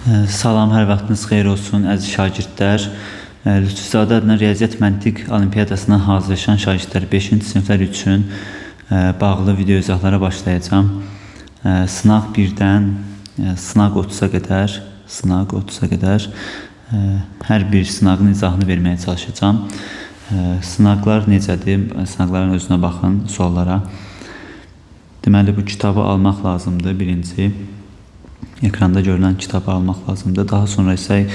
Salam, hər vaxtınız xeyir olsun, əziz şagirdlər. Lütfüzadə adına Riyaziyyat Məntiq Olimpiyadasına hazırlaşan şagirdlər 5-ci siniflər üçün bağlı video izahlara başlayacağam. Sınaq 1-dən sınaq 30-a qədər, sınaq 30-a qədər hər bir sınağın izahını verməyə çalışacağam. Sınaqlar necədir? Sınaqların özünə baxın, suallara. Deməli, bu kitabı almaq lazımdır birinci. Ekranda görünən kitabı almaq lazımdır. Daha sonra isə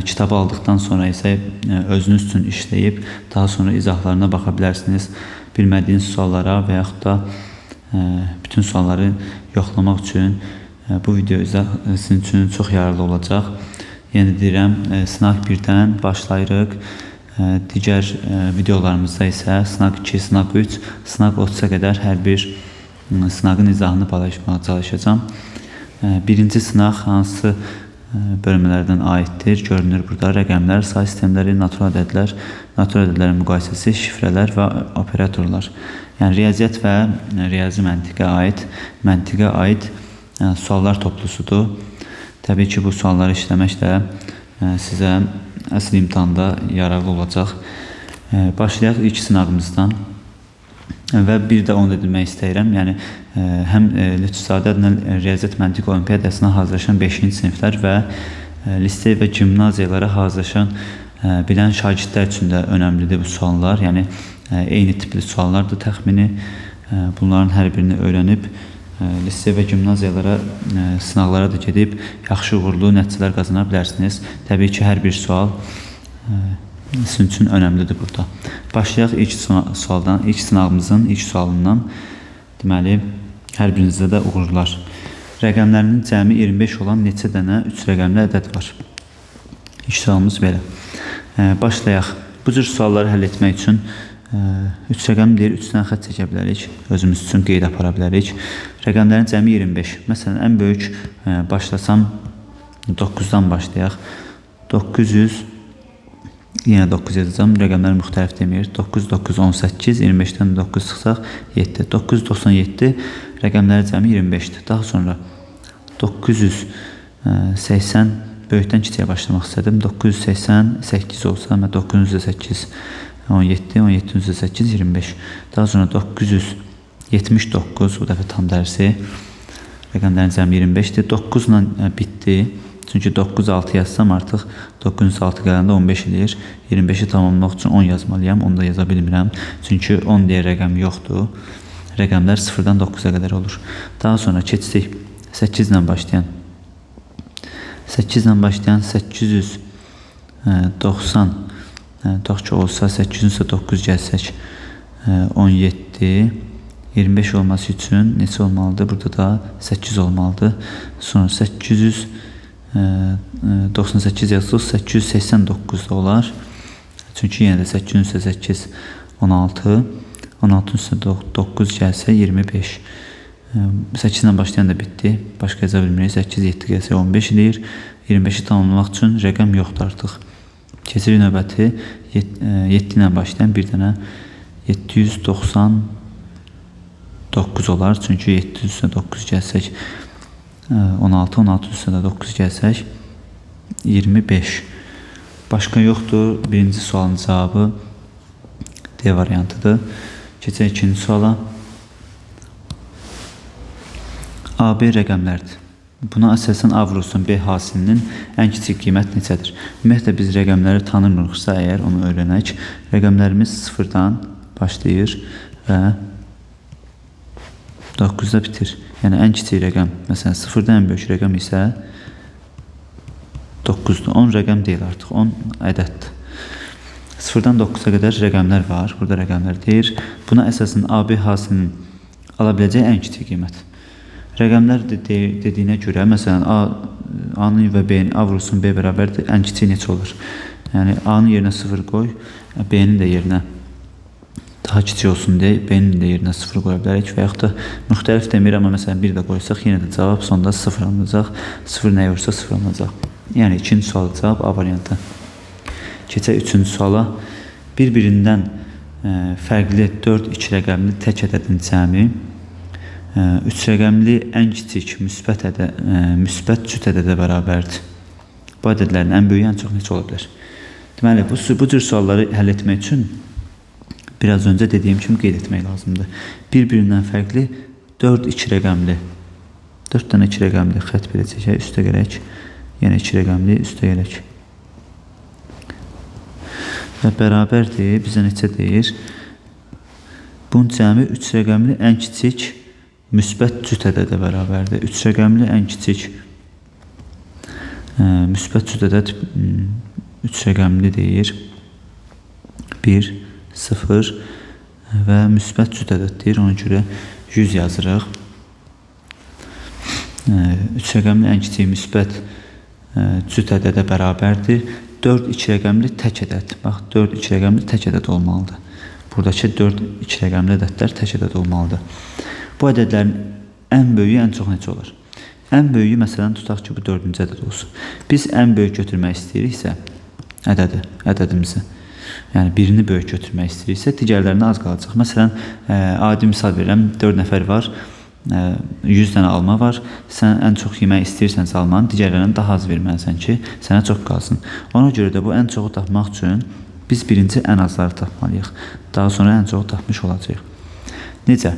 kitabı aldıqdan sonra isə özünüz üçün işləyib daha sonra izahlarına baxa bilərsiniz. Bilmədiyiniz suallara və yaxud da bütün sualları yoxlamaq üçün bu video izah sizin üçün çox yararlı olacaq. Yenə deyirəm, sınaq 1-dən başlayırıq. Digər videolarımızda isə sınaq 2, sınaq 3, sınaq 30-a qədər hər bir sınağın izahını paylaşmağa çalışacağam. Birinci sınaq hansı bölmələrdən aiddir? Görünür burada rəqəmlər, say sistemləri, natural ədədlər, natural ədədlərin müqayisəsi, şifrələr və operatorlar. Yəni riyaziyyat və riyazi məntiqə aid suallar toplusudur. Təbii ki, bu sualları işləmək də sizə əsl imtahanda yararlı olacaq. Başlayaq ilk sınağımızdan. Və bir də onu da demək istəyirəm. Yəni həm Lütfüzadə adına Riyaziyyat Məntiq Olimpiyadasına hazırlaşan 5-ci siniflər və lisey və gimnaziyalara hazırlaşan bilən şagirdlər üçün də önəmlidir bu suallar. Yəni eyni tipli suallardır təxmini. Bunların hər birini öyrənib lisey və gimnaziyalara sınaqlara da gedib yaxşı uğurlu nəticələr qazana bilərsiniz. Təbii ki, hər bir sual sizin üçün önəmlidir burada. Başlayaq ilk sualdan, ilk sınağımızın ilk sualından. Deməli, hər birinizdə də uğurlar. Rəqəmlərinin cəmi 25 olan neçə dənə 3 rəqəmli ədəd var? İlk sualımız belə. Başlayaq. Bu cür sualları həll etmək üçün 3 rəqəm deyir, 3 dənə xətt çəkə bilərik. Özümüz üçün qeyd apara bilərik. Rəqəmlərin cəmi 25. Məsələn, ən böyük başlasam 9-dan başlayaq. 900, yenə 9 yazacağam. Rəqəmlər müxtəlif demir. 9, 9, 18, 25-dən 9 çıxsaq 7. 997 rəqəmləri cəmi 25-dir. Daha sonra 980 böyükdən kiçiyə başlamaq istədim. 988 olsa, 908, 17, 17 8, 25. Daha sonra 979, bu dəfə tam dərsi. Rəqəmlərin cəmi 25-dir. 9 ilə bitdi. Çünki 9, 6 yazsam artıq 906 gələndə 15 eləyir. 25-i tamamlamaq üçün 10 yazmalıyam. Onu da yaza bilmirəm. Çünki 10 deyə rəqəm yoxdur. Rəqəmlər 0-dan 9-a qədər olur. Daha sonra keçdik 8 ilə başlayan. 8 ilə başlayan 890 tutaq ki olsa 809 gəlsək 17, 25 olması üçün neçə olmalıdır? Burada da 8 olmalıdır. Sonra 898 yazsaq 889 da olar. Çünki yenə də 808 16, 16 üstə 9 gəlsə 25. 8 ilə başlayan da bitdi. Başqa yaza bilmirik. 8, 7 gəlsə 15 eləyir. 25-i tamamlamaq üçün rəqəm yoxdur artıq. Keçirik növbəti 7 ilə başlayan bir dənə 799 olar. Çünki 7 üstə 9 gəlsək 16, 16 üstə də 9 gəlsək 25. Başqa yoxdur. Birinci sualın cavabı D variantıdır. Keçək ikinci suala. A, B rəqəmlərdir. Buna əsasən A vurulsun B hasilinin ən kiçik qiymət neçədir? Ümumiyyətlə, biz rəqəmləri tanımırıqsa əgər onu öyrənək. Rəqəmlərimiz 0-dan başlayır və 9-da bitir. Yəni, ən kiçik rəqəm, məsələn, 0-dan ən böyük rəqəm isə 9-dur. 10 rəqəm deyil artıq, 10 ədəddir. 0-dan 9-a qədər rəqəmlər var. Burada rəqəmlər deyir. Buna əsasən AB hasilinin ala biləcəyi ən kiçik qiymət. Rəqəmlər dediyinə görə, məsələn, A-nın və B-nin, A vurulsun B bərabərdir, ən kiçik neçə olur? Yəni, A-nın yerinə 0 qoy, B-nin də yerinə daha kiçik olsun deyə B-nin də yerinə 0 qoya bilərik və yaxud da müxtəlif demir, amma məsələn 1 də qoysaq, yenə də cavab sonda 0 alınacaq. 0 nəyə vursa 0 alınacaq. Yəni, ikinci sual cavab A variantı. Keçək üçüncü suala. Bir-birindən fərqli 4 2 rəqəmli tək ədədin cəmi 3 rəqəmli ən kiçik müsbət cüt ədədə bərabərdir. Bu ədədlərin ən böyüyü ən çox neçə ola bilər? Deməli, bu cür sualları həll etmək üçün biraz öncə dediyim kimi qeyd etmək lazımdır. Bir-birindən fərqli 4 iki rəqəmli, 4 dənə iki rəqəmli xətt belə çəkək, üstə gələk, yenə iki rəqəmli üstə gələk. Və bərabərdir, bizə neçə deyir? Bunun cəmi 3 rəqəmli ən kiçik müsbət cüt ədədə bərabərdir. 3 rəqəmli ən kiçik müsbət cüt ədəd 3 rəqəmli deyir. 1, 0 və müsbət cüt ədəd deyir. Ona görə 100 yazırıq. 3 rəqəmli ən kiçik müsbət cüt ədədə bərabərdir. 4 iki rəqəmli tək ədəd. Bax, 4 iki rəqəmli tək ədəd olmalıdır. Buradakı 4 iki rəqəmli ədədlər tək ədəd olmalıdır. Bu ədədlərin ən böyüyü ən çox neçə olar? Ən böyüyü məsələn tutaq ki, bu 4-cü ədəd olsun. Biz ən böyük götürmək istəyiriksə ədədimizi, yəni birini böyük götürmək istəyiriksə, digərlərinə az qalacaq. Məsələn, adi misal verirəm, 4 nəfər var, 100 dənə alma var. Sən ən çox yemək istəyirsənsə almanı, digərlərinə daha az verməlisən ki, sənə çox qalsın. Ona görə də bu ən çoxu tapmaq üçün biz birinci ən azları tapmalıyıq. Daha sonra ən çoxu tapmış olacağıq. Necə?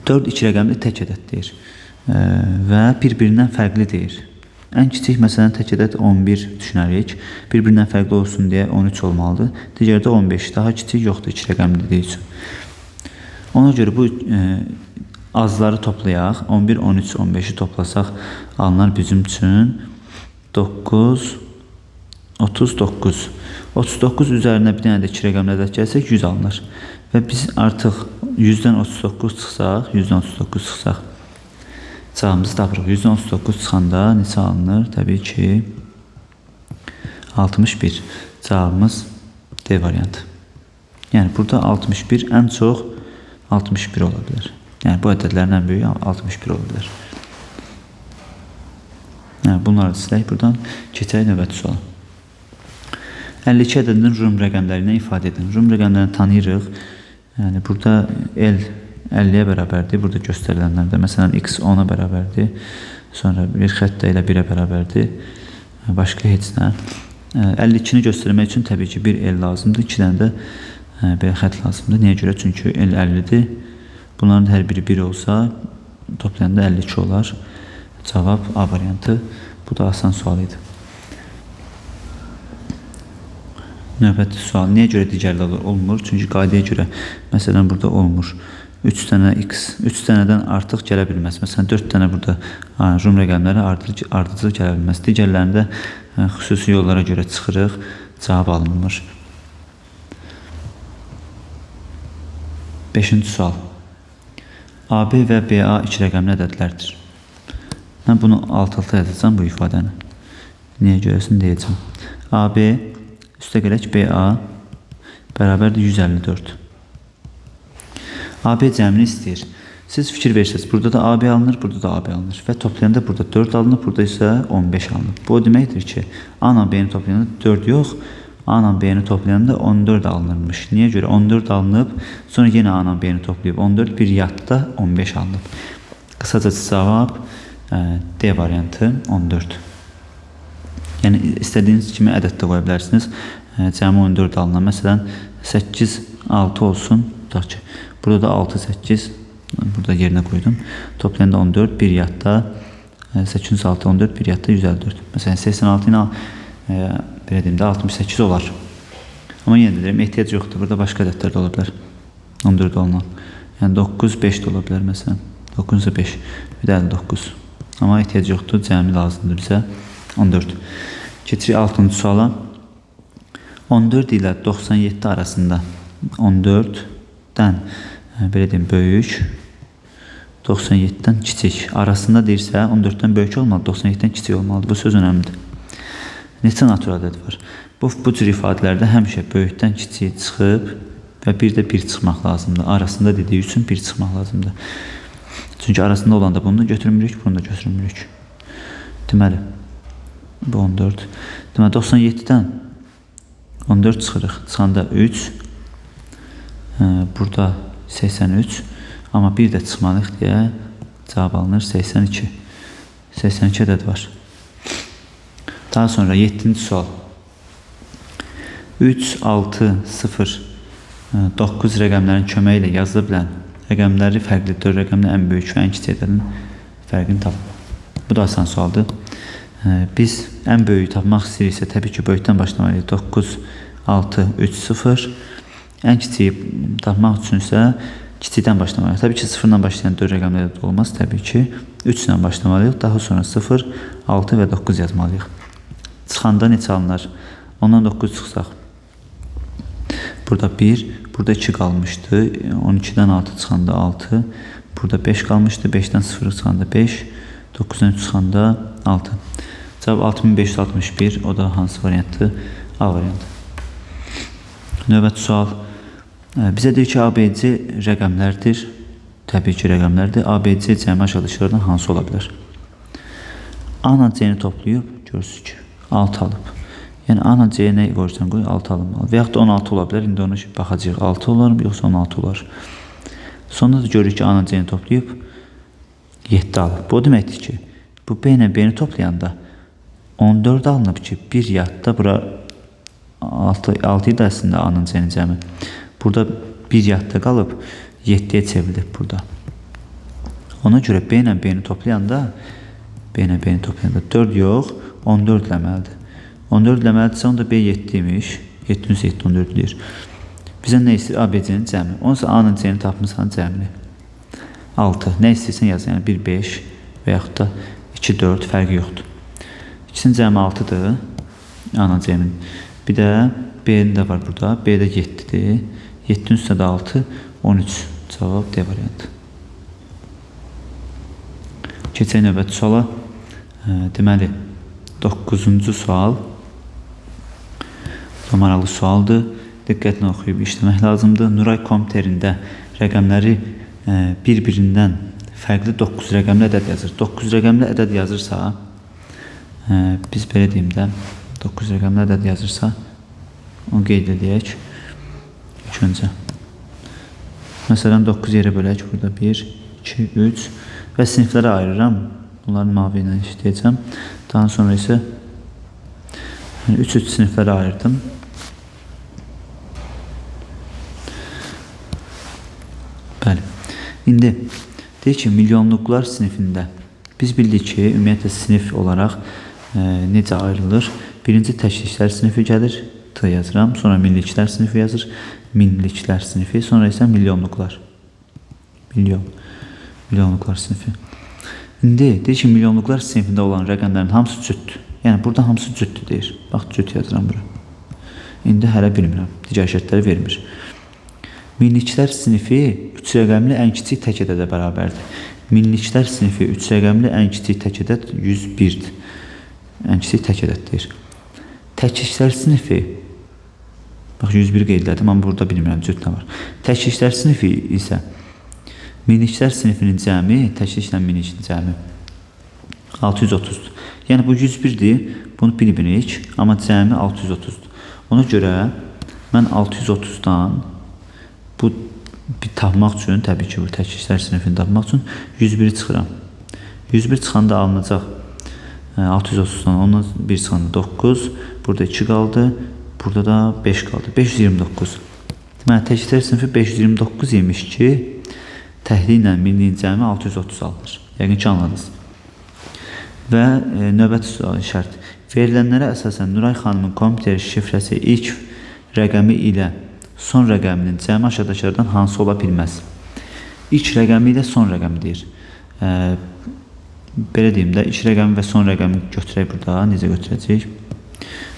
4 iki rəqəmli tək ədəd deyir və bir-birindən fərqli deyir. Ən kiçik məsələn tək ədəd 11 düşünərik. Bir-birindən fərqli olsun deyə 13 olmalıdır. Digəri də 15. Daha kiçik yoxdur iki rəqəmli dediyi üçün. Ona görə bu azları toplayaq. 11, 13, 15-i toplasaq alınar bizim üçün 9, 39. 39 üzərinə bir dənə də iki rəqəmli ədəd gəlsək 100 alınır. Və biz artıq 100-dən 39 çıxsaq, 100-dən 39 çıxsaq cavabımızı tapırıq. 100-dən 39 çıxanda neçə alınır? Təbii ki 61. Cavabımız D variantı. Yəni burada 61 ən çox 61 ola bilər. Yəni bu ədədlərin ən böyüyü 61 ola bilər. Yəni bunları silək buradan. Keçək növbəti suala. 52 ədədinin rum rəqəmləri ilə ifadə edin. Rum rəqəmlərini tanıyırıq. Yəni burada L 50-yə bərabərdir. Burada göstərilənlərdə məsələn X 10-a bərabərdir. Sonra bir xətt də elə 1-ə bərabərdir. Başqa heç nə. 52-ni göstərmək üçün təbii ki bir L lazımdır. 2 dənə də belə xətt lazımdır. Niyə görə? Çünki L 50-dir. Bunların hər biri 1 olsa toplayanda 52 olar. Cavab A variantı. Bu da asan sual idi. Növbəti sual. Niyə görə digərləri olmur? Çünki qaydaya görə məsələn burada olmur. 3 dənə x, 3 dənədən artıq gələ bilməz. Məsələn 4 dənə burada rum rəqəmləri ardıcıl gələ bilməz. Digərlərində xüsusi yollara görə çıxırıq, cavab alınmır. 5-ci sual. AB və BA iki rəqəmli ədədlərdir. Mən bunu alt-alta yazacağam bu ifadəni. Niyə görəsin deyəcəm. AB üstə gələk BA bərabərdir 154. AB cəmini istəyir. Siz fikir verirsiniz, burada da AB alınır, burada da AB alınır. Və toplayanda burada 4 alınır, burada isə 15 alınır. Bu o deməkdir ki, A ilə B-ni toplayanda 4 yox, A ilə B-ni toplayanda 14 alınırmış. Niyə görə? 14 alınıb, sonra yenə A ilə B-ni toplayıb 14, bir yadda 15 alınıb. Qısaca cavab D variantı 14. Yəni istədiyiniz kimi ədəd də qoya bilərsiniz. Cəmi 14 alınan. Məsələn 8, 6 olsun. Tutaq ki, burada da 6, 8 burada yerinə qoydum. Toplayanda 14, bir yadda 806, 14, bir yadda 154. Məsələn 86 ilə belə deyim də 68 olar. Amma yenə də deyirəm, ehtiyac yoxdur. Burada başqa ədədlər də ola bilər. 14 olunan. Yəni 9, 5 də ola bilər məsələn. 9 5, bir də 59. Amma ehtiyac yoxdur. Cəmi lazımdır bizə. 14. Keçirik 6-cı suala. 14 ilə 97 arasında 14-dən belə deyim böyük, 97-dən kiçik arasında deyirsə 14-dən böyük olmalı, 97-dən kiçik olmalıdır. Bu söz önəmlidir. Neçə natural ədəd var? Bu cür ifadələrdə həmişə böyükdən kiçiyi çıxıb və bir də 1 çıxmaq lazımdır. Arasında dediyi üçün 1 çıxmaq lazımdır. Çünki arasında olanda bunu da götürmürük, bunu da götürmürük. Deməli, bu 14. Deməli, 97-dən 14 çıxırıq. Çıxanda 3, burada 83. Amma bir də çıxmalıyıq deyə cavab alınır 82. 82 ədəd var. Daha sonra 7-ci sual. 3, 6, 0, 9 rəqəmlərin köməyi ilə yazıla bilən rəqəmləri fərqli 4 rəqəmli ən böyük və ən kiçik ədədin fərqini tapın. Bu da asan sualdır. Biz ən böyüyü tapmaq istəyiriksə, təbii ki, böyükdən başlamalıyıq. 9, 6, 3, 0. Ən kiçiyi tapmaq üçün isə kiçikdən başlamalıyıq. Təbii ki, 0-dan başlayan 4 rəqəmli ədəd olmaz. Təbii ki, 3 ilə başlamalıyıq. Daha sonra 0, 6 və 9 yazmalıyıq. Çıxanda neçə alınır? Ondan 9 çıxsaq. Burada 1, burada 2 qalmışdı. 12-dən 6 çıxanda 6. Burada 5 qalmışdı. 5-dən 0 çıxanda 5. 9-dan 3 çıxanda 6. Cavab 6561. O da hansı variantdır? A variantı. Növbəti sual. Bizə deyir ki, ABC rəqəmlərdir. Təbii ki, rəqəmlərdir. ABC cəmi aşağıdakılardan hansı ola bilər? A ilə C-ni toplayıb, görürsünüz ki, 6 alıb. Yəni A ilə C-yə nə qoyursan qoy, 6 alınmalı. Və yaxud da 16 ola bilər. İndi onu baxacağıq. 6 olar, yoxsa 16 olar. Sonda da görürük ki, A ilə C-ni toplayıb 7 alıb. Bu o deməkdir ki, bu B ilə B-ni toplayanda 14 alınıb ki, bir yadda bura 6 idi əslində A-nın C-nin cəmi. Burada bir yadda qalıb 7-yə çevrilib burada. Ona görə B ilə B-ni toplayanda 4 yox, 14 eləməlidir. 14 eləməlidirsə, onda B 7 imiş. 7-nin 7, 14 eləyir. Bizə nə istəyir? A, B, C-nin cəmi. Onsa A-nın C-ni tapmısan cəmini. 6. Nə istəyirsən yaz. Yəni 1, 5 və yaxud da 2, 4 fərqi yoxdur. İkisinin cəmi 6-dır. A-nın C-nin. Bir də B-nin də var burada. B də 7-dir. 7-nin üstə də 6, 13. Cavab D variantı. Keçək növbəti suala. Deməli, 9-cu sual. Bu maraqlı sualdır. Diqqətlə oxuyub işləmək lazımdır. Nuray kompüterində rəqəmləri bir-birindən fərqli 9 rəqəmli ədəd yazır. 9 rəqəmli ədəd yazırsa, biz belə deyim də, 9 rəqəmli ədəd yazırsa, onu qeyd edək. İlk öncə. Məsələn, 9 yerə bölək. Burada 1, 2, 3 və siniflərə ayırıram. Bunları mavi ilə işləyəcəm. Daha sonra isə 3-3 siniflərə ayırdım. Bəli. İndi deyir ki, milyonluqlar sinifində biz bildik ki, ümumiyyətlə sinif olaraq necə ayrılır? Birinci təkliklər sinifi gəlir, T yazıram. Sonra minliklər sinifi yazır, minliklər sinifi. Sonra isə milyonluqlar. Milyonluqlar sinifi. İndi deyir ki, milyonluqlar sinifində olan rəqəmlərin hamısı cütdür. Yəni burada hamısı cütdür deyir. Bax, cüt yazıram bura. İndi hələ bilmirəm. Digər şərtləri vermir. Minliklər sinifi 3 rəqəmli ən kiçik tək ədədə bərabərdir. Minliklər sinifi 3 rəqəmli ən kiçik tək ədəd 101-dir. Ən kiçik tək ədəd deyir. Təkliklər sinifi, bax 101 qeyd elədim, amma burada bilmirəm cüt nə var. Təkliklər sinifi isə minliklər sinifinin cəmi, təkliklə minlikin cəmi 630-dur. Yəni bu 101-dir, bunu bilmirik, amma cəmi 630-dur. Ona görə mən 630-dan bu tapmaq üçün, təbii ki, bu təkliklər sinifini tapmaq üçün 101-i çıxıram. 101 çıxanda alınacaq 630-dan, ondan 1 çıxanda 9, burada 2 qaldı, burada da 5 qaldı. 529. Deməli, təkliklər sinifi 529 imiş ki, təkliklə minliyin cəmi 630 alınır. Yəqin ki, anladınız. Və növbəti şərt. Verilənlərə əsasən Nuray xanımın kompüter şifrəsi ilk rəqəmi ilə son rəqəminin cəmi aşağıdakılardan hansı ola bilməz? İlk rəqəmi ilə son rəqəmi deyir. Belə deyim də, ilk rəqəmi və son rəqəmi götürək burada. Necə götürəcəyik?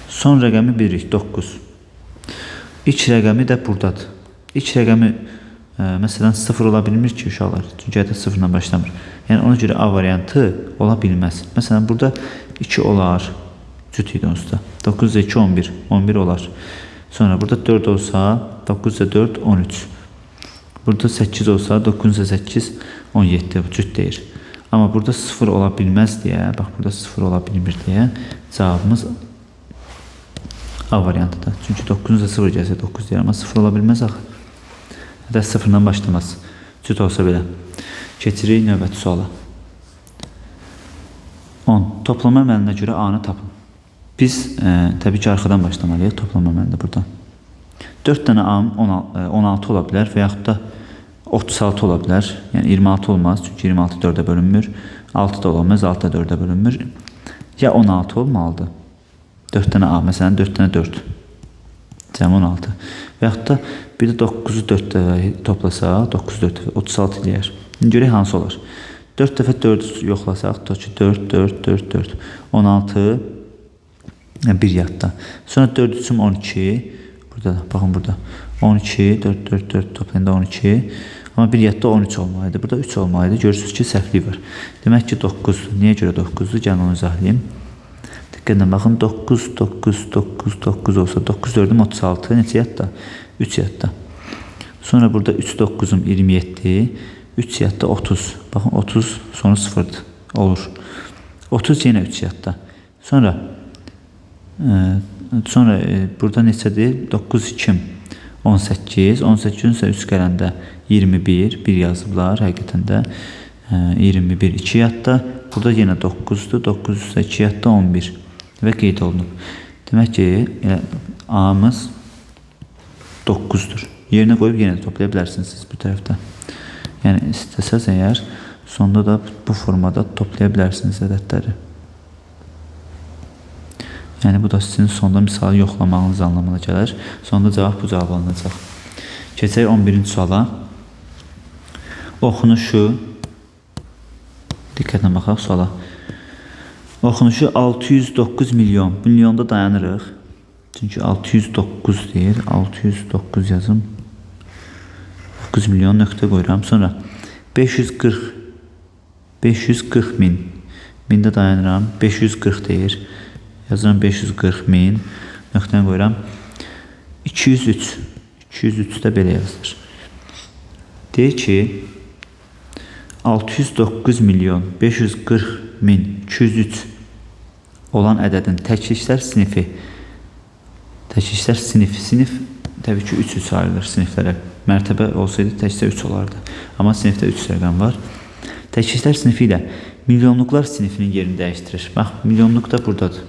Son rəqəmi bilirik, 9. İlk rəqəmi də buradadır. İlk rəqəmi məsələn 0 ola bilmir ki, uşaqlar. Çünki ədəd 0-dan başlamır. Yəni ona görə A variantı ola bilməz. Məsələn, burada 2 olar. Cüt idi onsuz da. 9 2, 11. 11 olar. Sonra burada 4 olsa, 9 4, 13. Burada 8 olsa, 9 8, 17. Bu cüt deyir. Amma burada 0 ola bilməz deyə, bax burada 0 ola bilmir deyə cavabımız A variantıdır. Çünki 9 0 gəlsə 9 deyir, amma 0 ola bilməz axı. Ədəd 0-dan başlamaz. Cüt olsa belə. Keçirik növbəti suala. 10. Toplama əməlinə görə A-nı tapın. Biz təbii ki, arxadan başlamalıyıq. Toplama əməlində burada. 4 dənə A 16 ola bilər və yaxud da 36 ola bilər. Yəni 26 olmaz, çünki 26 4-ə bölünmür. 6 da olmaz, 6 da 4-ə bölünmür. Ya 16 olmalıdır. 4 dənə A, məsələn 4 dənə 4. Cəmi 16. Və yaxud da bir də 9-u 4 dəfə toplasaq, 9 4 dəfə 36 eləyər. İndi görək hansı olar. 4 dəfə 4-ü yoxlasaq, tutaq ki 4, 4, 4, 4. 16, 1 yadda. Sonra 4 3 12. Burada, baxın burada. 12, 4, 4, 4 toplayanda 12. Amma bir yadda 13 olmalıydı. Burada 3 olmalıydı. Görürsünüz ki, səhvlik var. Demək ki, 9-dur. Niyə görə 9-dur? Gəlin onu izah edeyim. Diqqətlə baxın. 9, 9, 9, 9 olsa 9, 4-üm 36. Neçə yadda? 3 yadda. Sonra burada 3, 9-um 27. 3 yadda 30. Baxın, 30 sonu 0-dır. Olur. 30 yenə 3 yadda. Sonra burada neçədir? 9, 2, 18. 18-in isə 3 gələndə 21. 1 yazıblar həqiqətən də. 21, 2 yadda. Burada yenə 9-dur. 9 isə 2 yadda 11 və qeyd olunub. Demək ki, elə A-mız 9-dur. Yerinə qoyub yenə də toplaya bilərsiniz siz bu tərəfdə. Yəni istəsəz əgər sonda da bu formada toplaya bilərsiniz ədədləri. Yəni bu da sizin sonda misalı yoxlamağınız anlamına gəlir. Sonda cavab bu cavab alınacaq. Keçək 11-ci suala. Oxunuşu, diqqətlə baxaq suala. Oxunuşu 609 milyon. Milyonda dayanırıq. Çünki 609 deyir. 609 yazım. 9 milyon nöqtə qoyuram. Sonra 540 min. Mində dayanıram. 540 deyir. Yazıram 540 min. Nöqtəni qoyuram. 203. 203 də belə yazılır. Deyir ki 609 milyon 540 min 203 olan ədədin təkliklər sinifi. Təkliklər sinifi. Sinif təbii ki 3-3 ayrılır siniflərə. Mərtəbə olsaydı təkcə 3 olardı. Amma sinifdə 3 rəqəm var. Təkliklər sinifi ilə milyonluqlar sinifinin yerini dəyişdirir. Bax, milyonluq da buradadır.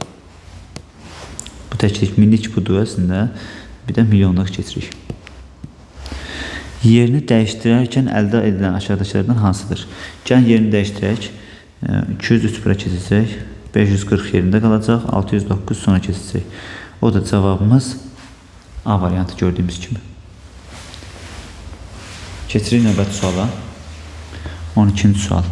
Bu təklik, minlik budur əslində. Bir də milyonluq keçirik. Yerini dəyişdirərkən əldə edilən aşağıdakılardan hansıdır? Gəlin yerini dəyişdirək. 203 bura keçəcək. 540 yerində qalacaq. 609 sonra keçəcək. O da cavabımız A variantı gördüyümüz kimi. Keçirik növbəti suala. 12-ci sual.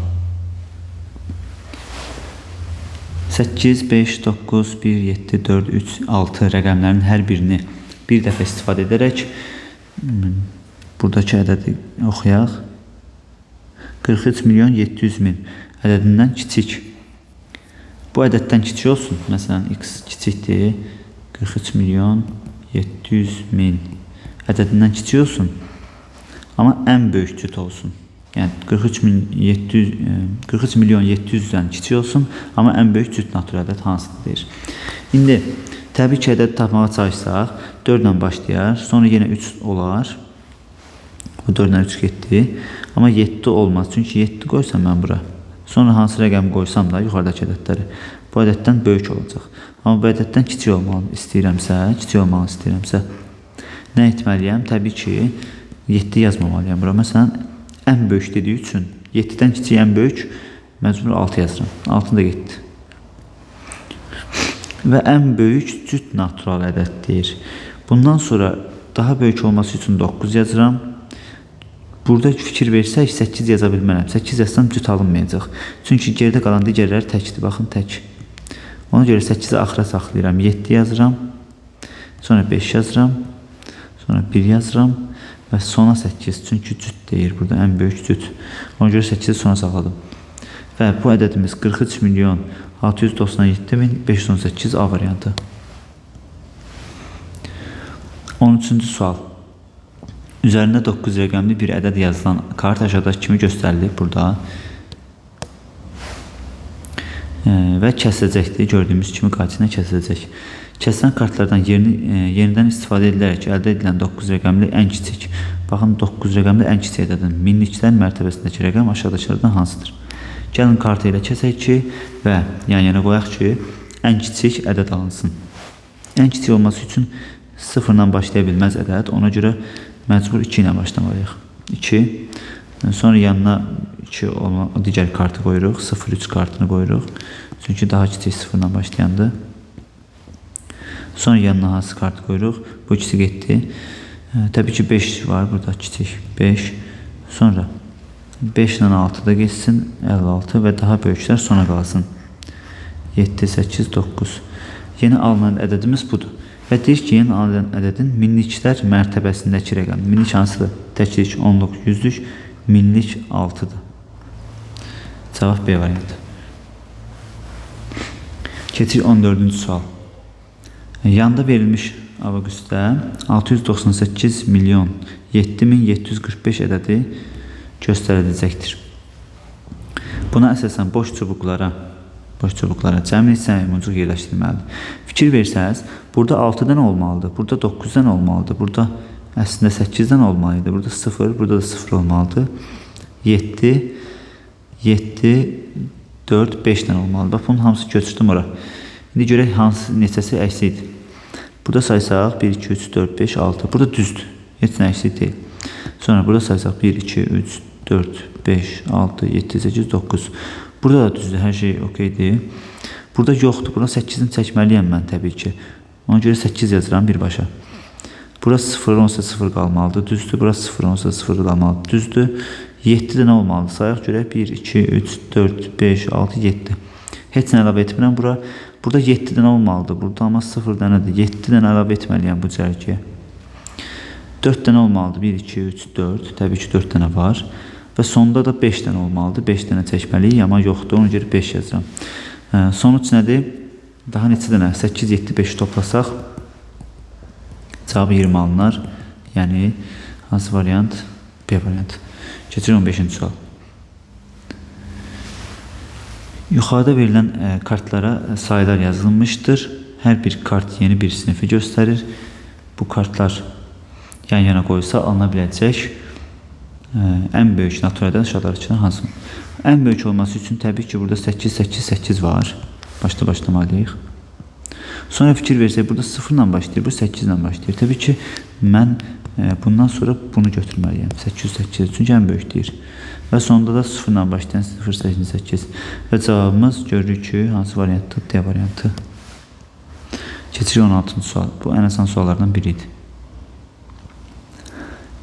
8, 5, 9, 1, 7, 4, 3, 6 rəqəmlərinin hər birini bir dəfə istifadə edərək buradakı ədədi oxuyaq. 43 milyon 700 min ədədindən kiçik. Bu ədəddən kiçik olsun. Məsələn, x kiçikdir. 43 milyon 700 min ədədindən kiçik olsun. Amma ən böyük cüt olsun. Yəni 43 milyon 700-dən kiçik olsun, amma ən böyük cüt natural ədəd hansıdır deyir. İndi təbii ki, ədədi tapmağa çalışsaq 4 ilə başlayar, sonra yenə 3 olar. Bu 4 ilə 3 getdi. Amma 7 olmaz. Çünki 7 qoysam mən bura. Sonra hansı rəqəmi qoysam da yuxarıdakı ədədləri bu ədəddən böyük olacaq. Amma bu ədəddən kiçik olmalı istəyirəmsə, nə etməliyəm? Təbii ki, 7 yazmamalıyam bura. Məsələn, ən böyük dediyi üçün 7-dən kiçik ən böyük məcbur 6 yazıram. 6 da getdi. Və ən böyük cüt natural ədəd deyir. Bundan sonra daha böyük olması üçün 9 yazıram. Burada fikir versək 8 yaza bilmərəm. 8 yazsam cüt alınmayacaq. Çünki geridə qalan digərləri təkdir. Baxın tək. Ona görə 8-i axıra saxlayıram. 7 yazıram. Sonra 5 yazıram. Sonra 1 yazıram. Və sona 8. Çünki cüt deyir burada ən böyük cüt. Ona görə 8-i sona saxladım. Və bu ədədimiz 43 milyon 697 min 518 A variantı. 13-cü sual. Üzərində 9 rəqəmli bir ədəd yazılan kart aşağıdakı kimi göstərilib burada. Və kəsiləcəkdir. Gördüyümüz kimi qayçı ilə kəsiləcək. Kəsilən kartlardan yenidən istifadə edilərək əldə edilən 9 rəqəmli ən kiçik. Baxın 9 rəqəmli ən kiçik ədədin minliklər mərtəbəsindəki rəqəm aşağıdakılardan hansıdır? Gəlin kartı ilə kəsək ki və yan-yana qoyaq ki, Ən kiçik ədəd alınsın. Ən kiçik olması üçün 0-dan başlaya bilməz ədəd. Ona görə məcbur 2 ilə başlamalıyıq. 2. Sonra yanına 2 olan digər kartı qoyuruq. 0-3 kartını qoyuruq. Çünki daha kiçik 0-dan başlayandır. Sonra yanına hansı kartı qoyuruq? Bu ikisi getdi. Təbii ki 5 var burada kiçik. 5. Sonra 5 ilə 6 da getsin. 56 və daha böyüklər sona qalsın. 7, 8, 9. Yeni alınan ədədimiz budur. Və deyir ki, yeni alınan ədədin minliklər mərtəbəsindəki rəqəm. Minlik hansıdır? Təklik, onluq, yüzlük, minlik 6-dır. Cavab B variantı. Keçirik 14-cü sual. Yanda verilmiş abaküsdə 698 milyon 7745 ədədi göstəriləcəkdir. Buna əsasən boş çubuqlara cəmi neçə maymuncuq yerləşdirilməlidir. Fikir versəniz, burada 6 dənə olmalıdır, burada 9 dənə olmalıdır, burada əslində 8 dənə olmalıdır, burada 0, burada da 0 olmalıdır. 7, 7, 4, 5 dənə olmalıdır. Bax, bunun hamısı köçürdüm ora. İndi görək hansı neçəsi əksikdir. Burada saysaq 1, 2, 3, 4, 5, 6. Burada düzdür. Heç nə əksik deyil. Sonra burada saysaq 1, 2, 3, 4, 5, 6, 7, 8, 9. Burada da düzdür, hər şey okeydir. Burada yoxdur. Burada 8-ini çəkməliyəm mən təbii ki. Ona görə 8 yazıram birbaşa. Bura 0 olsa 0 qalmalıdır, düzdür. Bura 0 olsa 0 qalmalıdır, düzdür. 7 də nə olmalıdır? Sayaq görək. 1, 2, 3, 4, 5, 6, 7. Heç nə əlavə etmirəm bura. Burada 7 dənə olmalıdır. Burada amma 0 dənədir. 7 dənə əlavə etməliyəm bu cərgəyə. 4 dənə olmalıdır. 1, 2, 3, 4. Təbii ki, 4 dənə var. Və sonda da 5 dənə olmalıdır. 5 dənə çəkməliyik, amma yoxdur. Ona görə 5 yazıram. Sonuc nədir? Daha neçə dənə? 8, 7, 5 toplasaq cavabı 20 alınar. Yəni, hansı variant? B variantı. Keçirik 15-ci sual. Yuxarıda verilən kartlara sayılar yazılmışdır. Hər bir kart yeni bir sinifi göstərir. Bu kartlar yan yana qoyulsa alına biləcək ən böyük natural ədəd aşağıdakı içindən hansı? Ən böyük olması üçün təbii ki, burada 8, 8, 8 var. Başda başlamalıyıq. Sonra fikir versək, burada 0 ilə başlayır, bu 8 ilə başlayır. Təbii ki, mən bundan sonra bunu götürməliyəm. 808, çünki ən böyük deyir. Və sonda da 0 ilə başlayan 0, 8, 8. Və cavabımız görürük ki, hansı variantdır? D variantı. Keçirik 16-cı sual. Bu ən asan suallardan biri idi.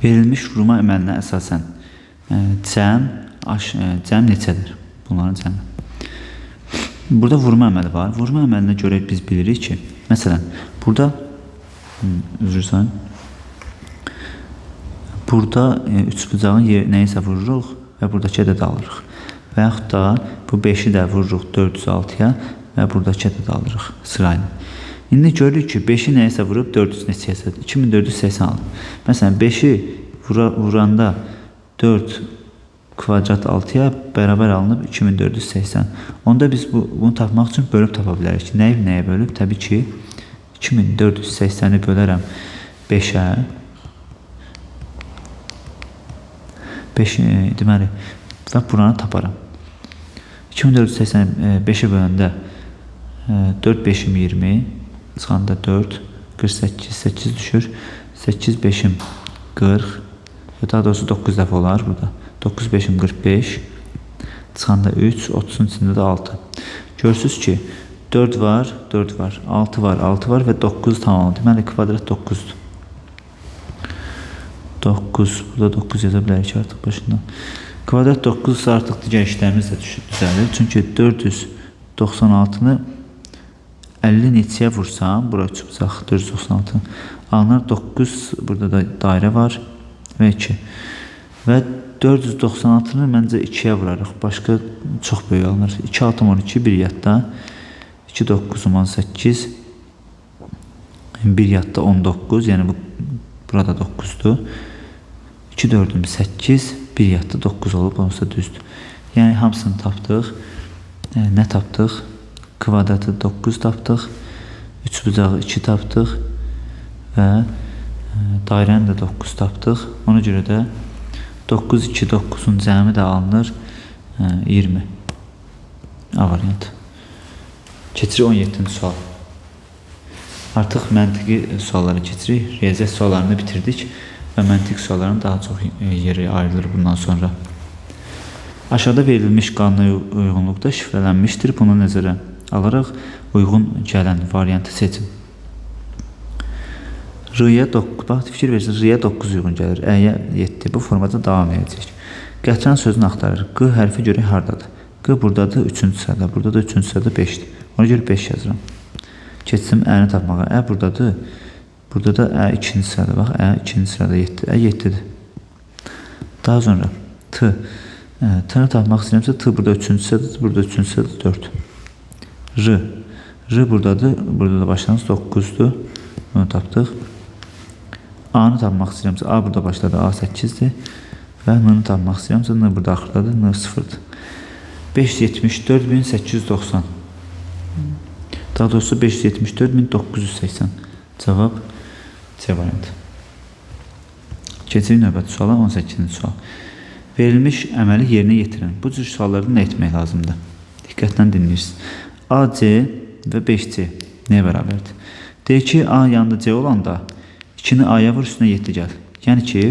Verilmiş vurma əməlinə əsasən cəm neçədir? Bunların cəmi. Burada vurma əməli var. Vurma əməlinə görə biz bilirik ki, məsələn, burada üzr istəyirəm. Burada üçbucağın nəyisə vururuq və buradakı ədədi alırıq. Və yaxud da bu 5-i də vururuq 406-ya və buradakı ədədi alırıq sırayla. İndi görürük ki, 5-i nəyisə vurub 400 neçəyəsə, 2480 alır. Məsələn, 5-i vuranda 4 kvadrat 6-ya bərabər alınıb 2480. Onda biz bunu tapmaq üçün bölüb tapa bilərik. Nəyi nəyə bölüb? Təbii ki, 2480-i bölərəm 5-ə. 5, deməli, və buranı taparam. 2480 5-ə böləndə 4 5-im 20, çıxanda 4, 48, 8 düşür. 8 5-im 40, daha doğrusu 9 dəfə olar burada. 9 5-im 45, çıxanda 3, 30-un içində də 6. Görürsünüz ki, 4 var, 4 var, 6 var, 6 var və 9 tamam. Deməli, kvadrat 9-dur. 9, burada 9 yaza bilərik artıq başından. Kvadrat 9 isə artıq digər işlərimiz də düzəlir. Çünki 496-nı 50 neçəyə vursam, bura üçbucaq 496 alınır. 9, burada da dairə var və 2. Və 496-nı məncə 2-yə vurarıq. Başqa çox böyük alınır. 2, 6, 12, 1 yadda. 2, 9, 18, 1 yadda 19, yəni bu burada 9-dur. 2, 4-üm 8, 1 yadda 9 olub, onsuz da düzdür. Yəni hamısını tapdıq. Nə tapdıq? Kvadratı 9 tapdıq. Üçbucağı 2 tapdıq və dairəni də 9 tapdıq. Ona görə də 9, 2, 9-un cəmi də alınır 20. A variantı. Keçirik 17-ci sual. Artıq məntiqi suallara keçirik. Riyaziyyat suallarını bitirdik və məntiq suallarının daha çox yeri ayrılır bundan sonra. Aşağıda verilmiş qanuna uyğunluqda şifrələnmişdir. Bunu nəzərə alaraq uyğun gələn variantı seçin. R-yə 9, bax fikir verirsiniz, R-yə 9 uyğun gəlir, Ə-yə 7. Bu formada davam edəcək. Qətran sözünü axtarır. Q hərfi görək hardadır. Q buradadır, 3-cü sırada, burada da 3-cü sırada 5-dir. Ona görə 5 yazıram. Keçdim Ə-ni tapmağa. Ə buradadır. Burada da Ə 2-ci sırada. Bax, Ə 2-ci sırada 7. Ə 7-dir. Daha sonra T. T-ni tapmaq istəyirəmsə T burada 3-cü sıradadır, burada 3-cü sırada 4. R. R buradadır. Burada da başlanğıc 9-dur. Bunu tapdıq. A-nı tapmaq istəyirəmsə A burada başladı, A 8-dir. Və N-ni tapmaq istəyirəmsə N burada axırdadır, N 0-dır. 574.890. Daha doğrusu 574.980. Cavab C variantı. Keçirik növbəti suala, 18-ci sual. Verilmiş əməli yerinə yetirin. Bu cür suallarda nə etmək lazımdır? Diqqətlə dinləyirsiniz. AC və 5C nəyə bərabərdir? Deyir ki, A yanında C olanda 2-ni A-ya vur, üstünə 7 gəl. Yəni ki,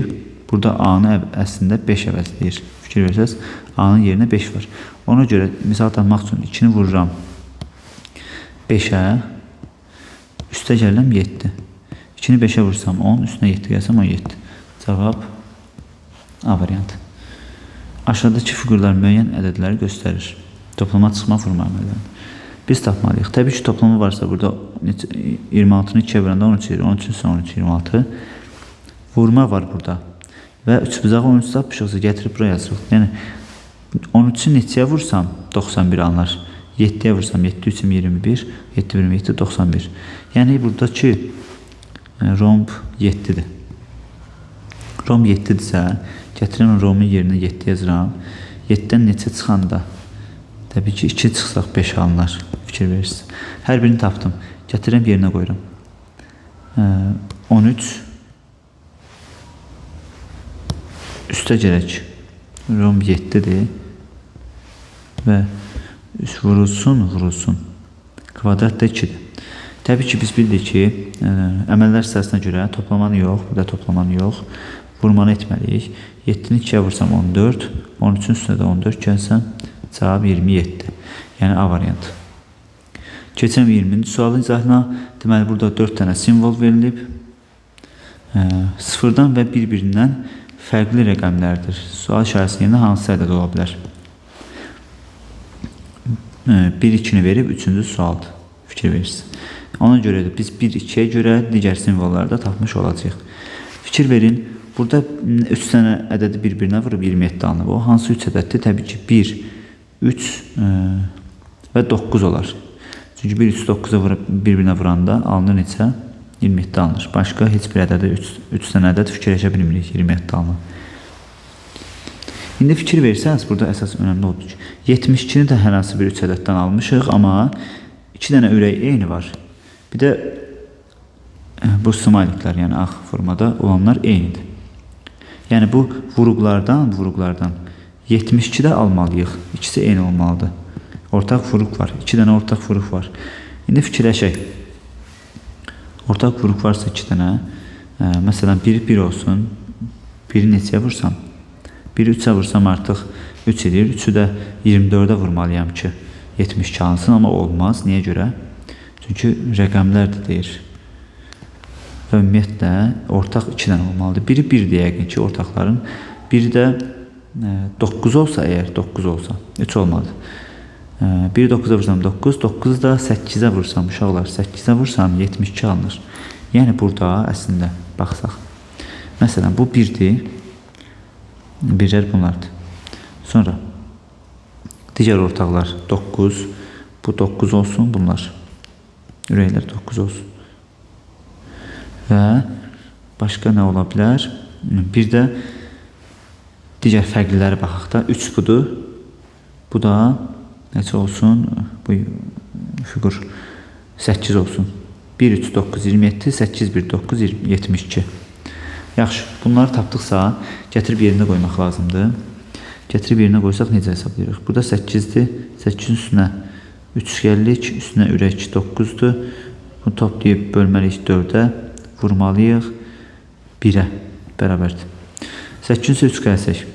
burada A-nı əslində 5 əvəzləyir. Fikir versəz, A-nın yerinə 5 var. Ona görə misal tapmaq üçün 2-ni vururam 5-ə, üstə gəlirəm 7. 2-ni 5-ə vursam 10, üstünə 7 gəlsəm 17. Cavab A variantı. Aşağıdakı fiqurlar müəyyən ədədləri göstərir. Toplama, çıxma, vurma əməllərini. Biz tapmalıyıq. Təbii ki, toplama varsa burada 26-nı 2-yə vuranda 13 edir. 13-ün üstünə 13, 26. Vurma var burada. Və 3 bucağı 13 tapmışıqsa gətirib buraya yazırıq. Yəni 13-ü neçəyə vursam 91 alınır. 7-yə vursam 7, 3, 21, 7, 27, 91. Yəni buradakı romb 7-dir. Romb 7-dirsə, gətirirəm rombun yerinə 7 yazıram. 7-dən neçə çıxanda? Təbii ki, 2 çıxsaq 5 alınır. Fikir verirsiniz. Hər birini tapdım. Gətirirəm yerinə qoyuram. 13 üstə gələk. Romb 7-dir. Və vurulsun, vurulsun. Kvadrat da 2-dir. Təbii ki, biz bildik ki, əməllər sırasına görə toplamanı yox, burada toplamanı yox, vurmanı etməliyik. 7-ni 2-yə vursam 14, 13-ün üstünə də 14 gəlsəm, cavab 27. Yəni A variantı. Keçirəm 20-ci sualın izahına. Deməli, burada 4 dənə simvol verilib. Sıfırdan və bir-birindən fərqli rəqəmlərdir. Sual işarəsinin yerinə hansı ədəd ola bilər? 1, 2-ni verib, 3-cü sualdır. Fikir verirsiniz. Ona görə də biz 1, 2-yə görə digər simvolları da tapmış olacağıq. Fikir verin, burada 3 dənə ədədi bir-birinə vurub 27 alınıb. O hansı 3 ədəddir? Təbii ki, 1, 3 və 9 olar. Çünki 1, 3, 9-a vurub bir-birinə vuranda alınır neçə? 27 alınır. Başqa heç bir ədədi 3 dənə ədəd fikirləşə bilmirik 27 alınır. İndi fikir versəniz, burada əsas önəmli odur ki, 72-ni də hər hansı bir 3 ədəddən almışıq, amma 2 dənə ürək eyni var. Bir də bu smayliklər, yəni ağ formada olanlar eynidir. Yəni bu vuruqlardan 72 də almalıyıq. İkisi eyni olmalıdır. Ortaq vuruq var. 2 dənə ortaq vuruq var. İndi fikirləşək. Ortaq vuruq varsa 2 dənə, məsələn 1 1 olsun. 1-i neçəyə vursam? 1-i 3-ə vursam artıq 3 edir. 3-ü də 24-ə vurmalıyam ki, 72 alınsın, amma olmaz. Niyə görə? Çünki rəqəmlər də deyir. Və ümumiyyətlə, ortaq 2 dənə olmalıdır. Biri 1-dir yəqin ki, ortaqların. Biri də 9 olsa əgər, 9 olsa, 3 olmadı. 1-i 9-a vursam 9, 9-u da 8-ə vursam, uşaqlar, 8-ə vursam 72 alınır. Yəni burada əslində baxsaq. Məsələn, bu 1-dir. Birlər bunlardır. Sonra digər ortaqlar 9, bu 9 olsun, bunlar. Ürəklər 9 olsun. Və başqa nə ola bilər? Bir də digər fərqlilərə baxaq da. 3 budur. Bu da neçə olsun? Bu fiqur 8 olsun. 1, 3, 9, 27, 8, 1, 9, 72. Yaxşı, bunları tapdıqsa gətirib yerinə qoymaq lazımdır. Gətirib yerinə qoysaq necə hesablayırıq? Burada 8-dir. 8-in üstünə 3 gəldik, üstünə ürək 9-dur. Bunu toplayıb bölməliyik 4-ə, vurmalıyıq 1-ə bərabərdir. 8-in üstünə 3 gəlsək,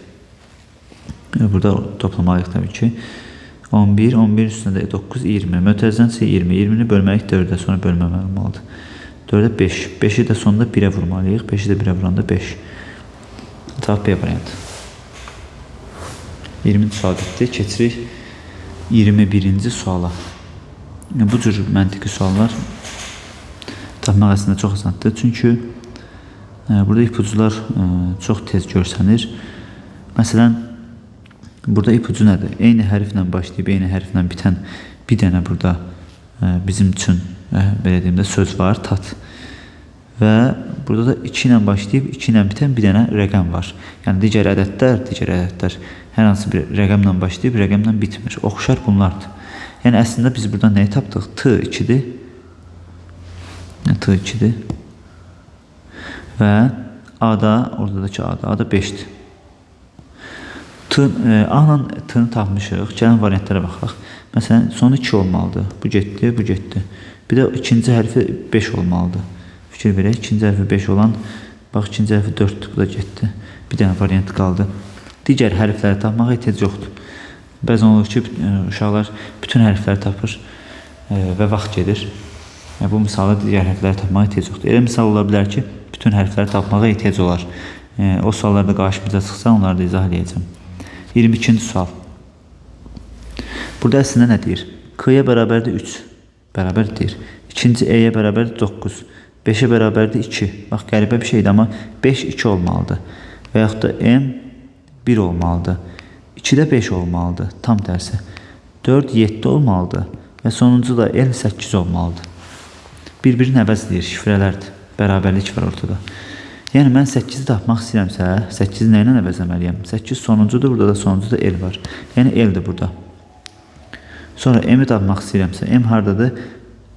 burada toplamalıyıq təbii ki. 11, 11 üstünə də 9, 20. Mötərizənin isə 20. 20-ni bölməliyik 4-ə, sonra bölmə olmalıdır. 4-ə 5. 5-i də sonda 1-ə vurmalıyıq. 5-i də 1-ə vuranda 5. Cavab B variantı. 20-ci sual bitdi. Keçirik 21-ci suala. Bu cür məntiqi suallar tapmaq əslində çox asandır. Çünki burada ipucular çox tez görsənir. Məsələn, burada ipucu nədir? Eyni hərflə başlayıb, eyni hərflə bitən bir dənə burada bizim üçün, belə deyim də, söz var, tat. Və burada da 2 ilə başlayıb, 2 ilə bitən bir dənə rəqəm var. Yəni, digər ədədlər hər hansı bir rəqəmlə başlayıb, rəqəmlə bitmir. Oxşar bunlardır. Yəni, əslində biz buradan nəyi tapdıq? T 2-dir. T 2-dir. Və A-da, oradakı A-da, A-da 5-dir. A ilə T-ni tapmışıq. Gəlin variantlara baxaq. Məsələn, sonu 2 olmalıdır. Bu getdi, bu getdi. Bir də ikinci hərfi 5 olmalıdır. Fikir verək. İkinci hərfi 5 olan, bax, ikinci hərfi 4-dür. Bu da getdi. Bir dənə variant qaldı. Digər hərfləri tapmağa ehtiyac yoxdur. Bəzən olur ki, uşaqlar bütün hərfləri tapır və vaxt gedir. Bu misalda digər hərfləri tapmağa ehtiyac yoxdur. Elə misal ola bilər ki, bütün hərfləri tapmağa ehtiyac olar. O suallar da qarşımıza çıxsa, onları da izah eləyəcəm. 22-ci sual. Burada əslində nə deyir? K-ya bərabərdir 3. Bərabər deyir. İkinci E-yə bərabərdir 9. 5-ə bərabərdir 2. Bax, qəribə bir şeydir, amma 5, 2 olmalıdır. Və yaxud da M 1 olmalıdır. 2-də 5 olmalıdır. Tam tərsi. 4, 7 olmalıdır. Və sonuncu da L 8 olmalıdır. Bir-birini əvəz edir, şifrələrdir. Bərabərlik var ortada. Yəni, mən 8-i tapmaq istəyirəmsə, 8-i nə ilə əvəzləməliyəm? 8 sonuncudur, burada da sonuncu da L var. Yəni, L-dir burada. Sonra M-i tapmaq istəyirəmsə, M haradadır?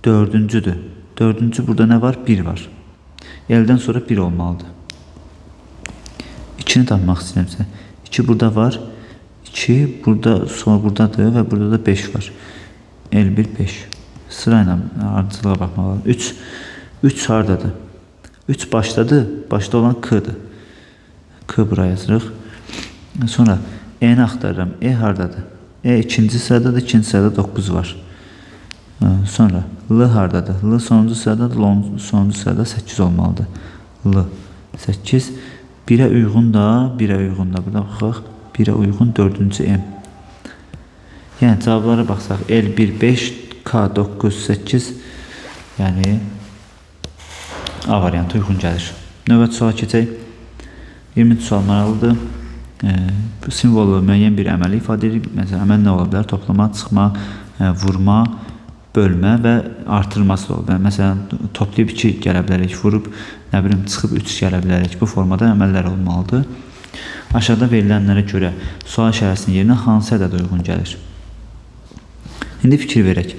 Dördüncüdür. Dördüncü burada nə var? 1 var. L-dən sonra 1 olmalıdır. 2-ni tapmaq istəyirəmsə, 2 burada var. 2 burada, sonra buradadır və burada da 5 var. L1, 5. Sırayla ardıcılığa baxmaq lazım. 3. 3 haradadır? 3 başdadır. Başda olan K-dır. K buraya yazırıq. Sonra E-ni axtarıram. E haradadır? E ikinci sıradadır. İkinci sırada 9 var. Sonra L haradadır? L sonuncu sıradadır. L sonuncu sırada 8 olmalıdır. L 8. 1-ə uyğun da, 1-ə uyğun da. Burada baxaq. 1-ə uyğun 4-cü M. Yəni cavablara baxsaq L 1, 5, K 9, 8. Yəni A variantı uyğun gəlir. Növbəti suala keçək. 20-ci sual maraqlıdır. Bu simvolu müəyyən bir əməli ifadə edir. Məsələn, əməl nə ola bilər? Toplama, çıxma, vurma, bölmə və artırması da ola bilər. Məsələn, toplayıb 2 gələ bilərik, vurub, nə bilim, çıxıb 3 gələ bilərik. Bu formada əməllər olmalıdır. Aşağıda verilənlərə görə sual işarəsinin yerinə hansı ədəd uyğun gəlir? İndi fikir verək.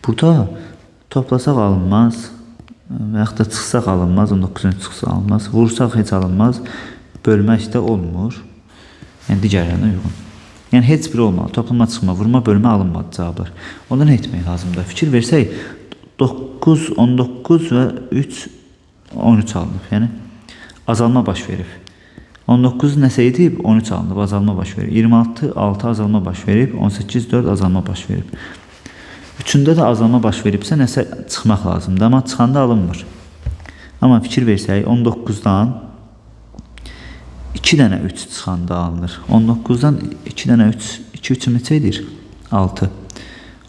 Burada toplasaq alınmaz, və yaxud da çıxsaq alınmaz, 19-un çıxsa alınmaz, vursaq heç alınmaz, bölmək də olmur. Yəni, digərlərinə uyğun. Yəni, heç biri olmalı. Toplama, çıxma, vurma, bölmə alınmadı cavablar. Onda nə etmək lazımdır? Fikir versək, 9, 19 və 3, 13 alınıb. Yəni, azalma baş verib. 19 nəsə edib, 13 alınıb, azalma baş verib. 26, 6 azalma baş verib, 18, 4 azalma baş verib. Üçündə də azalma baş veribsə, nəsə çıxmaq lazımdır. Amma çıxanda alınmır. Amma fikir versək, 19-dan 2 dənə 3 çıxanda alınır. 19-dan 2 dənə 3, 2 3 neçə edir? 6.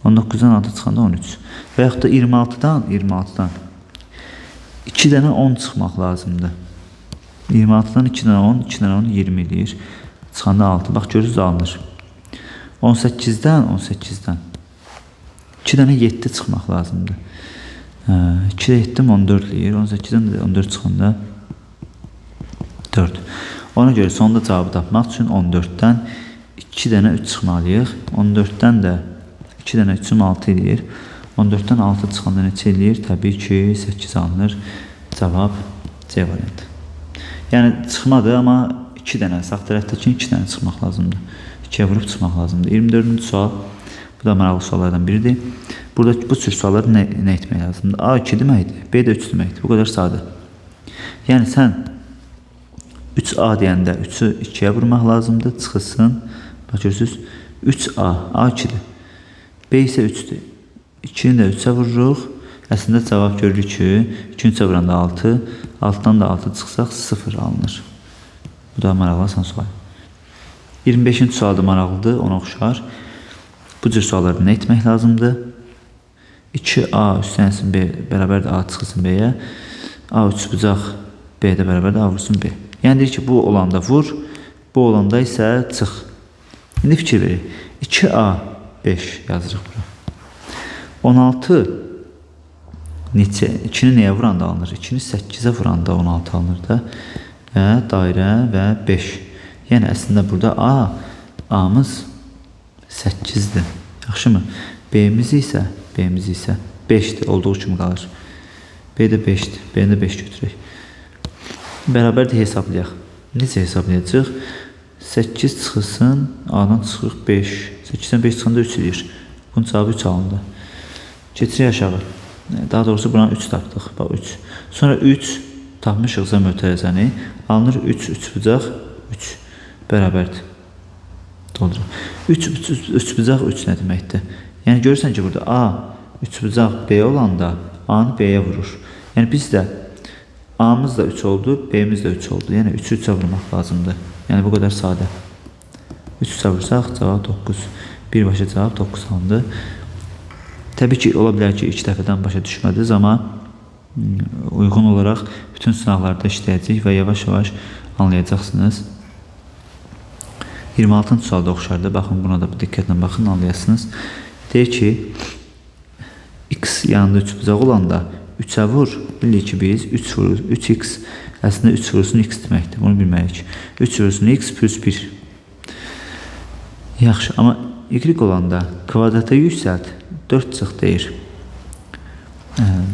19-dan 6 çıxanda 13. Və yaxud da 26-dan 2 dənə 10 çıxmaq lazımdır. 26-dan 2 dənə 10, 2 dənə 10 20 eləyir. Çıxanda 6. Bax, görürsünüz, alınır. 18-dən 2 dənə 7 çıxmaq lazımdır. 2 də 7 14 eləyir. 18-dən də 14 çıxanda 4. Ona görə sonda cavabı tapmaq üçün 14-dən 2 dənə 3 çıxmalıyıq. 14-dən də 2 dənə 3-üm 6 eləyir. 14-dən 6 çıxanda neçə eləyir? Təbii ki, 8 alınır. Cavab C variantı. Yəni, çıxmadı, amma 2 dənə, sağ tərəfdəki 2 dənə çıxmaq lazımdır. 2-yə vurub çıxmaq lazımdır. 24-cü sual. Bu da maraqlı suallardan biridir. Burada bu cür sualları nə etmək lazımdır? A 2 deməkdir, B də 3 deməkdir. Bu qədər sadə. Yəni sən 3A deyəndə 3-ü 2-yə vurmaq lazımdır. Çıxılsın. Bax görürsünüz. 3A. A 2-dir. B isə 3-dür. 2-ni də 3-ə vururuq. Əslində cavab görürük ki, 2-ni 3-ə vuranda 6. 6-dan da 6 çıxsaq 0 alınır. Bu da maraqlı asan sual. 25-ci sual da maraqlıdır, ona oxşar. Bu cür suallarda nə etmək lazımdır? 2A üstənsin B bərabərdir A çıxılsın B-yə. A üçbucaq B-də bərabərdir A vursun B. Yəni deyir ki, bu olanda vur, bu olanda isə çıx. İndi fikir verik. 2A 5 yazırıq bura. 16 neçə? 2-ni nəyə vuranda alınır? 2-ni 8-ə vuranda 16 alınır da. Və dairə və 5. Yəni əslində burada A-mız 8-dir. Yaxşımı? B-miz isə 5-dir. Olduğu kimi qalır. B də 5-dir. B-ni də 5 götürək. Bərabərdir hesablayaq. Necə hesablayacaq? 8 çıxılsın, A-dan çıxırıq 5. 8-dən 5 çıxanda 3 eləyir. Bunun cavabı 3 alındı. Keçirik aşağı. Daha doğrusu buranı 3 tapdıq. Bax 3. Sonra 3 tapmışıqsa mötərizəni. Alınır 3, 3 bucaq 3 bərabərdir. Dolduruq. 3, 3 bucaq 3 nə deməkdir? Yəni görürsən ki, burada A 3 bucaq B olanda A-nı B-yə vurur. Yəni biz də A-mız da 3 oldu, B-miz də 3 oldu. Yəni 3-ü 3-ə vurmaq lazımdır. Yəni bu qədər sadə. 3-ü 3-ə vursaq cavab 9. Birbaşa cavab 9 alındı. Təbii ki, ola bilər ki, ilk dəfədən başa düşmədiniz, amma uyğun olaraq bütün sınaqlarda işləyəcəyik və yavaş-yavaş anlayacaqsınız. 26-cı sualda oxşardır. Baxın, buna da diqqətlə baxın, anlayasınız. Deyir ki, x yanında 3 bucaq olanda 3-ə vur. Bilirik ki, biz 3 vurur. 3x əslində 3 vursun x deməkdir. Bunu bilməliyik. 3 vursun x plus 1. Yaxşı, amma y olanda kvadrata yüksəlt. 4 çıx deyir.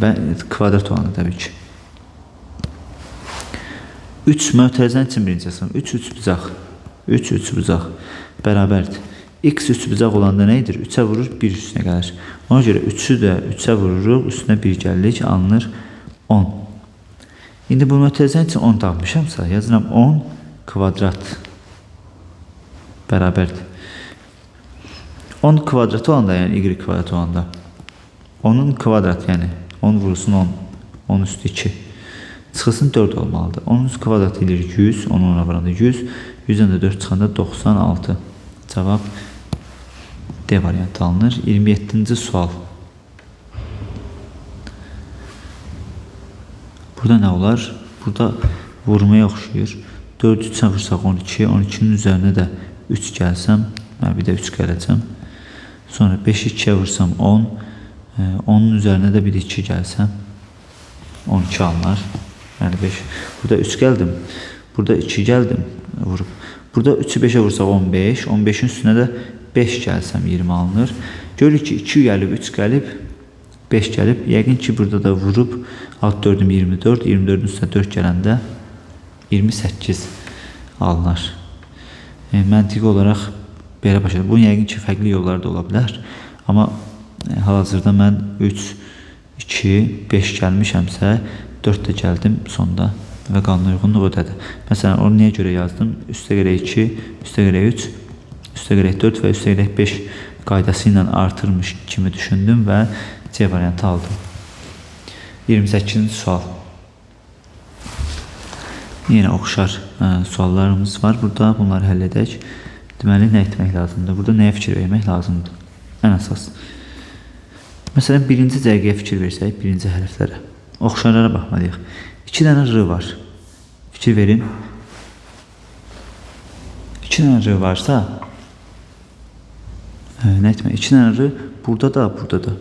Və kvadrat olanda təbii ki. 3 mötərizənin üçün birinci yazsam. 3 3 bucaq. 3 3 bucaq bərabərdir. X 3 bucaq olanda nə edir? 3-ə vurur, 1 üstünə gəlir. Ona görə 3-ü də 3-ə vururuq, üstünə 1 gəlirik, alınır 10. İndi bu mötərizənin üçün 10 tapmışamsa, yazıram 10 kvadrat bərabərdir. 10 kvadratı olanda, yəni y kvadratı olanda 10-un kvadrat, yəni 10 vurulsun 10, 10 üstü 2. Çıxılsın 4 olmalıdır. 10 kvadratı eləyir 100, 10 ona vuranda 100, 100-dən də 4 çıxanda 96. Cavab D variantı alınır. 27-ci sual. Burada nə olar? Burada vurmaya oxşayır. 4 3-ə vursaq 12, 12-nin üzərinə də 3 gəlsəm, mən bir də 3 gələcəm. Sonra 5-i 2-yə vursam 10, 10-un üzərinə də bir də 2 gəlsəm, 12 alınар. Yəni 5. Burada 3 gəldim, burada 2 gəldim vurub. Burada 3-ü 5-ə vursaq 15, 15-in üstünə də 5 gəlsəm 20 alınır. Görürük ki, 2 gəlib, 3 gəlib, 5 gəlib. Yəqin ki, burada da vurub 6 4-üm 24, 24-ün üstünə 4 gələndə 28 alınar. Məntiqi olaraq belə başa. Bunun yəqin ki, fərqli yollar da ola bilər. Amma hal-hazırda mən 3, 2, 5 gəlmişəmsə, 4 də gəldim sonda və qanuna uyğunluq ödədi. Məsələn, onu niyə görə yazdım? Üstə gələk 2, üstə gələk 3, üstə gələk 4 və üstə gələk 5 qaydası ilə artırmış kimi düşündüm və C variantı aldım. 28-ci sual. Yenə oxşar suallarımız var burada. Bunları həll edək. Deməli, nə etmək lazımdır? Burada nəyə fikir vermək lazımdır? Ən əsas. Məsələn, birinci cərgəyə fikir versək, birinci hərflərə. Oxşarlara baxmalıyıq. 2 dənə R var. Fikir verin. 2 dənə R varsa, nə etmək? 2 dənə R burada da, burada da.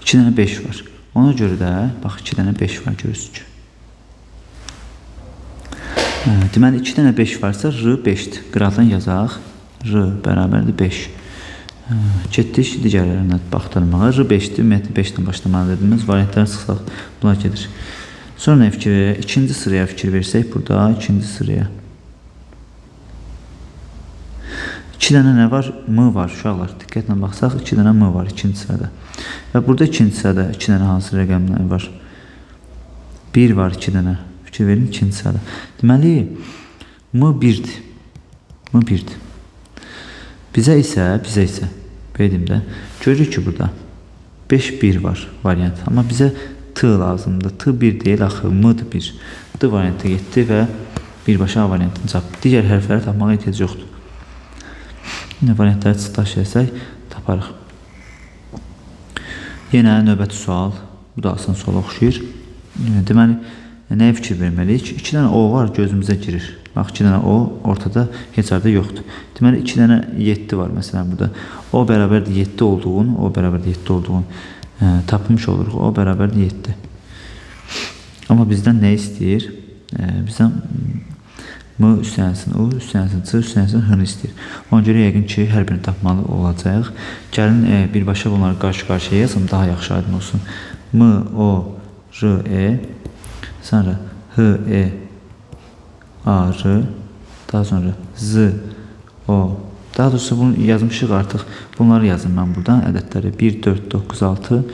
2 dənə 5 var. Ona görə də, bax, 2 dənə 5 var, görürsünüz ki. Deməli, 2 dənə 5 varsa, R 5-dir. Qıraqdan yazaq. R bərabərdir 5. Getdik digərlərinə baxdırmağa. R 5-dir. Ümumiyyətlə 5 ilə başlamalı dediyimiz variantlara çıxsaq bunlar gedir. Sonra nə fikir verək? İkinci sıraya fikir versək burada, ikinci sıraya. 2 2 dənə nə var? M var uşaqlar. Diqqətlə baxsaq 2 dənə M var ikinci sırada. Və burada ikinci sırada 2 dənə hansı rəqəmlər var? 1 var 2 dənə. Fikir verin ikinci sırada. Deməli M 1-dir. M 1-dir. Bizə isə belə deyim də, görürük ki burada 5 1 var variant. Amma bizə T lazımdır. T 1 deyil axı, M-dır 1. D variantı getdi və birbaşa A variantını cavab. Digər hərfləri tapmağa ehtiyac yoxdur. Yine variantları çıxdaş etsək taparıq. Yenə növbəti sual. Bu da asan suala oxşayır. Deməli, nəyə fikir verməliyik? 2 dənə O var, gözümüzə girir. Bax, 2 dənə O ortada heç harda yoxdur. Deməli, 2 dənə 7 var məsələn burada. O bərabərdir 7 olduğunu, O bərabərdir 7 olduğunu tapmış oluruq. O bərabərdir 7. Amma bizdən nə istəyir? Bizdən M üstlənsin, U üstlənsin, C üstlənsin, H-nı istəyir. Ona görə yəqin ki, hər birini tapmalı olacaq. Gəlin birbaşa bunları qarşı-qarşıya yazım, daha yaxşı aydın olsun. M, O, R, E, sonra H, E, A, R, daha sonra Z, O. Daha doğrusu bunu yazmışıq artıq. Bunları yazım mən buradan. Ədədləri 1, 4, 9, 6,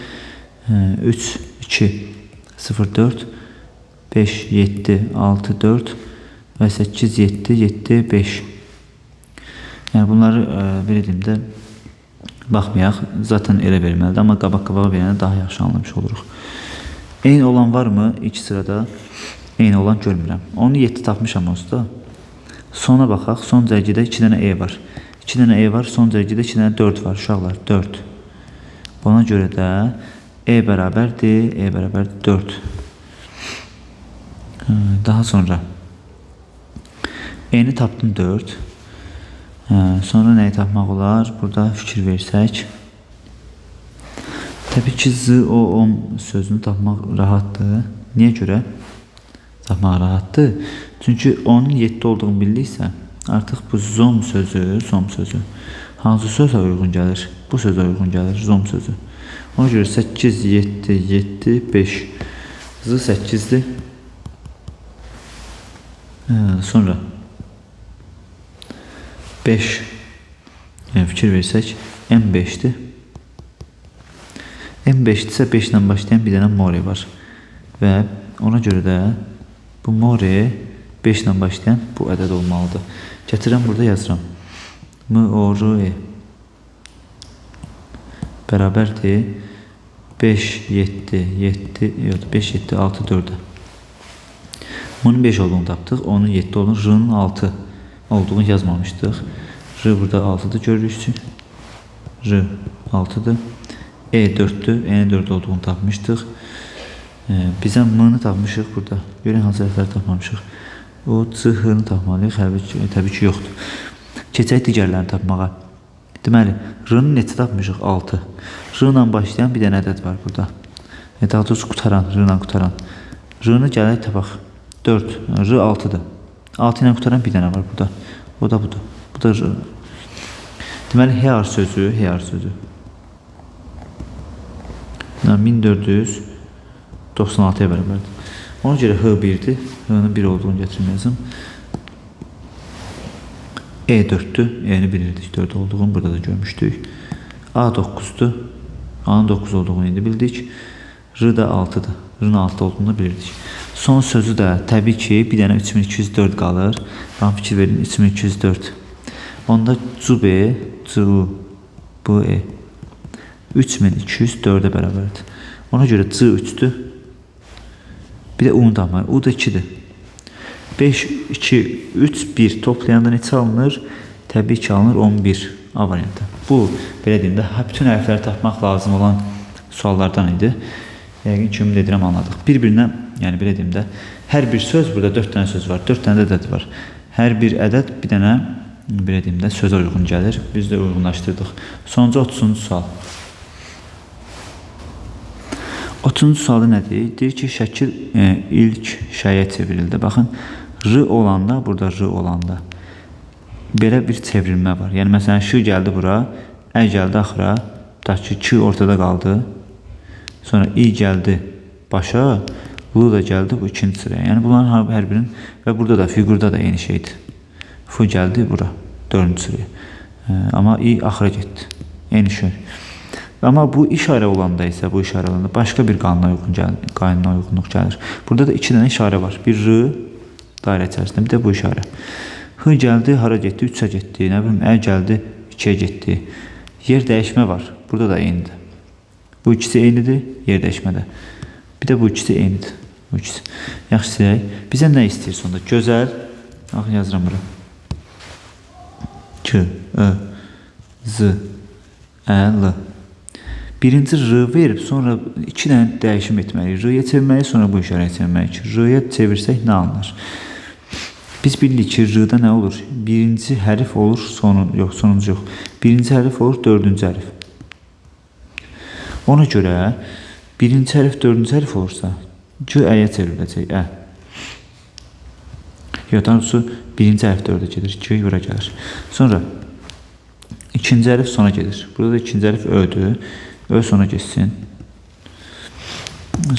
3, 2, 0, 4, 5, 7, 6, 4 və 8, 7, 7, 5. Yəni bunları belə deyim də baxmayaq. Zaten elə verməlidir, amma qabaq-qabağa verəndə daha yaxşı anlamış oluruq. Eyni olan varmı? İlk sırada eyni olan görmürəm. Onu 7 tapmışam onsuz da. Sona baxaq. Son cərgədə 2 dənə E var. 2 dənə E var. Son cərgədə 2 dənə 4 var. Uşaqlar 4. Buna görə də E bərabərdir. E bərabərdir 4. Daha sonra E'ni tapdım 4. Sonra nəyi tapmaq olar? Burada fikir versək. Təbii ki, Z, O, OM sözünü tapmaq rahatdır. Niyə görə tapmaq rahatdır? Çünki onun 7 olduğunu bildiksə, artıq bu zom sözü, hansı sözə uyğun gəlir? Bu sözə uyğun gəlir, zom sözü. Ona görə 8, 7, 7, 5. Z 8-dir. Sonra 5, yəni fikir versək, M5-dir. M5-dirsə 5 ilə başlayan bir dənə more var. Və ona görə də bu more 5 ilə başlayan bu ədəd olmalıdır. Gətirəm burada yazıram. M, O, R, E bərabərdir 5, 7, 7, yox, 5, 7, 6, 4-ə. Bunun 5 olduğunu tapdıq. Onun 7 olduğunu, R-ın 6 olduğunu yazmamışdıq. R burada 6-dır görürük ki. R 6-dır. E 4-dür. E-nin 4 olduğunu tapmışdıq. Bizə M-ni tapmışıq burada. Görün hansı hərfləri tapmamışıq. O C, H-nı tapmalıyıq. Təbii ki, yoxdur. Keçək digərlərini tapmağa. Deməli, R-nı neçə tapmışıq? 6. R ilə başlayan bir dənə ədəd var burada. Daha doğrusu qutaran, R ilə qutaran. R-nı gələk tapaq. 4. R 6-dır. 6 ilə qutaran bir dənə var burada. O da budur. Bu da R. Deməli, H sözü, H sözü. 1496-ya bərabərdir. Ona görə H 1-dir. H-nın 1 olduğunu gətirim yazım. E 4-dür. E-ni bilirdik 4 olduğunu. Burada da görmüşdük. A 9-dur. A-nın 9 olduğunu indi bildik. R da 6-dır. R-ın 6 olduğunu da bilirdik. Son sözü də təbii ki, bir dənə 3204 qalır. Baxın, fikir verin, 3204. Onda C, C, B, E 3204-ə bərabərdir. Ona görə C 3-dür. Bir də U-nu tapmalıyıq. U da 2-dir. 5, 2, 3, 1 toplayanda neçə alınır? Təbii ki, alınır 11. A variantı. Bu, belə deyim də, bütün hərfləri tapmaq lazım olan suallardan idi. Yəqin ki, ümid edirəm anladıq. Bir-birinə, yəni belə deyim də, hər bir söz, burada 4 dənə söz var, 4 dənə də ədəd var. Hər bir ədəd bir dənə, belə deyim də, sözə uyğun gəlir. Biz də uyğunlaşdırdıq. Sonuncu 30-cu sual. 30-cu sualı nədir? Deyir ki, şəkil ilk şəyə çevrildi. Baxın, R olanda, burada R olanda belə bir çevrilmə var. Yəni, məsələn, Ş gəldi bura, Ə gəldi axıra, tutaq ki, Ç ortada qaldı. Sonra İ gəldi başa, L da gəldi bu ikinci sıraya. Yəni, bunların hər birinin və burada da, fiqurda da eyni şeydir. F gəldi bura, dördüncü sıraya. Amma i axıra getdi. Eyni şey. Amma bu işarə olanda isə, bu işarə olanda başqa bir qanuna uyğun gəlir, qanuna uyğunluq gəlir. Burada da 2 dənə işarə var. Bir R dairə içərisində, bir də bu işarə. H gəldi, hara getdi? 3-ə getdi. Nə bilim, Ə gəldi, 2-yə getdi. Yer dəyişmə var. Burada da eynidir. Bu ikisi eynidir yer dəyişmədə. Bir də bu ikisi eynidir. Bu ikisi. Yaxşı silək. Bizə nə istəyir sonda? Gözəl. Bax, yazıram bura. K, Ö, Z, Ə, L. Birinci R verib, sonra 2 dənə dəyişim etməliyik. R-yə çevirməliyik, sonra bu işarəyə çevirməliyik. R-yə çevirsək nə alınır? Biz bilirik ki, R-da nə olur? Birinci hərf olur, yox, sonuncu yox. Birinci hərf olur, dördüncü hərf. Ona görə birinci hərf dördüncü hərf olursa, G Ə-yə çevriləcək, Ə. Yox, daha doğrusu birinci hərf dördə gedir, G bura gəlir. Sonra ikinci hərf sona gedir. Burada da ikinci hərf Ö-dür. Ö sona getsin.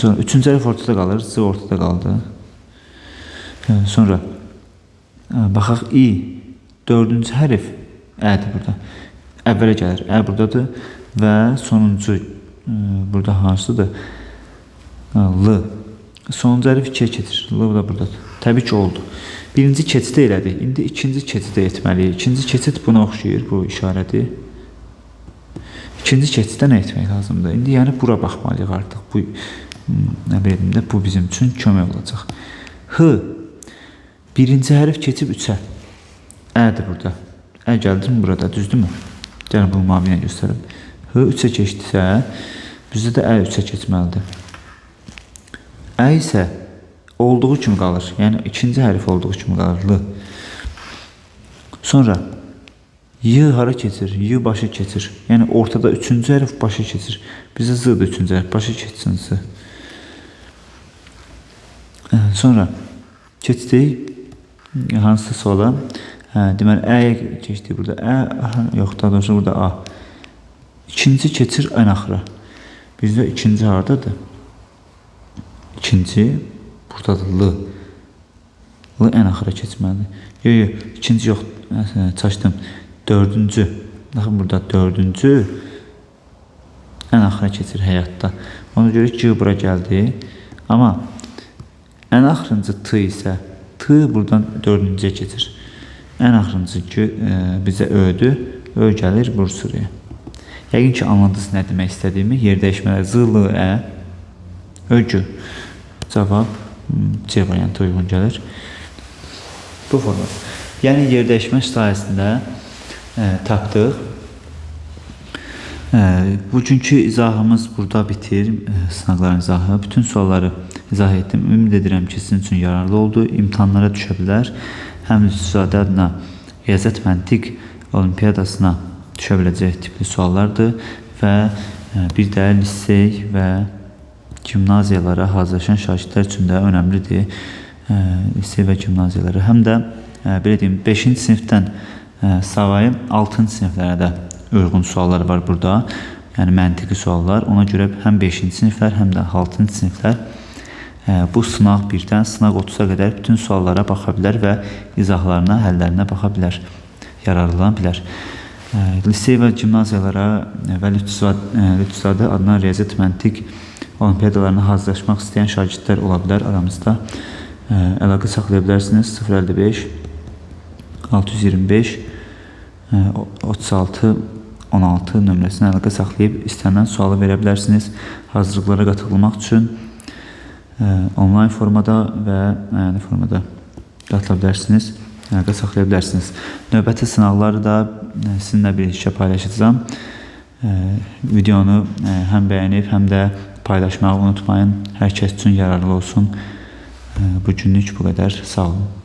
Sonra üçüncü hərf ortada qalır, Z ortada qaldı. Sonra baxaq I, dördüncü hərf Ə-dir burada. Əvvələ gəlir, Ə buradadır və sonuncu burada hansıdır? L. Sonuncu hərf 2-yə keçir. L da buradadır. Təbii ki, oldu. Birinci keçidi elədik. İndi ikinci keçidi etməliyik. İkinci keçid buna oxşayır, bu işarədir. İkinci keçiddə nə etmək lazımdır? İndi yəni bura baxmalıyıq artıq. Bu, nə bilim də, bu bizim üçün kömək olacaq. H. Birinci hərf keçib 3-ə. Ə-dir burada. Ə gəldimi burada, düzdürmü? Gəlin bunu mavi ilə göstərim. H 3-ə keçdisə, bizdə də Ə 3-ə keçməlidir. Ə isə olduğu kimi qalır. Yəni ikinci hərf olduğu kimi qalır. L. Sonra Y hara keçir? Y başa keçir. Yəni ortada üçüncü hərf başa keçir. Bizdə Z-dır üçüncü hərf. Başa keçsin Z. Sonra keçdik hansı suala? Deməli Ə-yə keçdik burada. Ə, yox, daha doğrusu burada A. İkinci keçir ən axıra. Bizdə ikinci hardadır? İkinci buradadır L. L ən axıra keçməlidir. Yox, yox, ikinci yox, çaşdım. Dördüncü. Baxın burada dördüncü ən axıra keçir həyatda. Ona görə G bura gəldi. Amma ən axırıncı T isə T buradan dördüncüyə keçir. Ən axırıncı G bizə Ö-dür. Ö gəlir bu sıraya. Yəqin ki, anladınız nə demək istədiyimi. Yer dəyişmələr Z, L, Ə, Ö, G. Cavab C variantı uyğun gəlir. Bu formada. Yəni yer dəyişmə sayəsində tapdıq. Bugünkü izahımız burada bitir. Sınaqların izahı. Bütün sualları izah etdim. Ümid edirəm ki, sizin üçün yararlı oldu. İmtahanlara düşə bilər. Həm Lütfüzadə adına Riyaziyyat Məntiq Olimpiyadasına düşə biləcək tipli suallardır və bir də lisey və gimnaziyalara hazırlaşan şagirdlər üçün də önəmlidir. Lisey və gimnaziyalara. Həm də belə deyim, 5-ci sinifdən savayı 6-cı siniflərə də uyğun suallar var burada. Yəni məntiqi suallar. Ona görə həm 5-ci siniflər, həm də 6-cı siniflər bu sınaq 1-dən sınaq 30-a qədər bütün suallara baxa bilər və izahlarına, həllərinə baxa bilər, yararlana bilər. Lisey və gimnaziyalara və Lütfüzadə adına Riyaziyyat Məntiq Olimpiyadalarına hazırlaşmaq istəyən şagirdlər ola bilər aramızda. Əlaqə saxlaya bilərsiniz 055 625 36 16 nömrəsinə əlaqə saxlayıb istənilən sualı verə bilərsiniz. Hazırlıqlara qatılmaq üçün onlayn formada və əyani formada qatıla bilərsiniz. Əlaqə saxlaya bilərsiniz. Növbəti sınaqları da sizinlə birlikdə paylaşacağam. Videonu həm bəyənib, həm də paylaşmağı unutmayın. Hər kəs üçün yararlı olsun. Bugünlük bu qədər. Sağ olun.